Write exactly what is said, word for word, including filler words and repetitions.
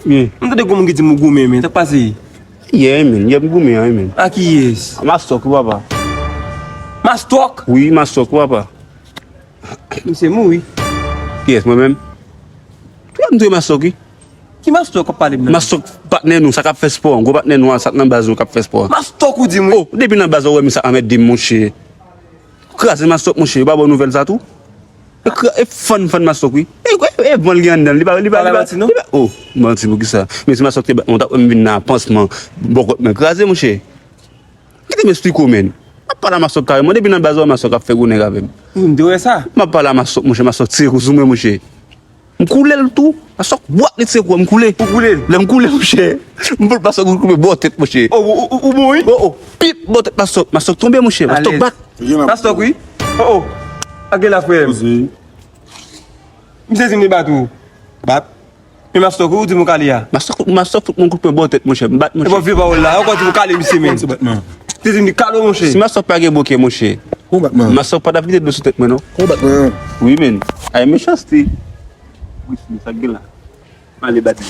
Byen. M tande gon moun ki di m ou goumen, men, sa k pase? Yè, men, yè m goumen an, men. A kiyès? Mastòk, wi, papa. Mastòk? Wi, Mastòk, wi, papa. Misye mouri. Kiyès, mwen menm? Tou m touye Mastòk, wi. Ki Mastòk w ap pale m nan? Mastòk patnè nou, sa k ap fè spò an. Gwo patnè nou an, sa k nan baz nou k ap fè spò an. Mastòk ou di m, wi. Oh, depi nan baz ou wè misye ap anmède m, monchè. Kraze Mastòk, monchè, yo pa ba w nouvèl sa tou? E kra-, e fann, fann Mastòk, wi. E, e, e van l gen anndan l, li pa, li pa, li pa, li pa. Oh, manti pou kisa? Men si Mastòk te bat mwen, w t ap wè m vin nan pansman, bòkòt mwen kraze, monchè. Kite m esplike w, men. M ap pale a Mastòk kareman, depi nan baz ou wè Mastòk ap fè gwo nèg avè m. Wi, m te wè sa. M ap pale a Mastòk, monchè, Mastòk tire kou sou mwen, monchè. M koule l tou. Mastòk, wap, li tire kou, m koule. Ou koule l? Lè m koule, monchè. M voye Mastòk koupe bò tèt, monchè. Oh, ou, ou, ou bon, wi? Oh, oh, pip, bò tèt Mastòk. Mastòk tonbe, monchè. Mastòk bat. Mastòk, wi. Oh, oh. A gen la, frè m. Misye di m li bat ou. Bat. Men Mastòk, ou di m ou kale a. Mastòk, Mastòk fout mwen kout pwen bò tèt, monchè. M bat, monchè. E bon, vye pawòl la, ankò di m ou kale misye, men. Ou bat mwen. Te di m li kale w, monchè. Si Mastòk pa gen bokè, monchè. Ou bat mwen. Mastòk pa t ap vide dlo sou tèt mwen, non. Ou bat mwen. Wi, men. Ay, mechanste. Wi, sa k gen la. M ale bat li.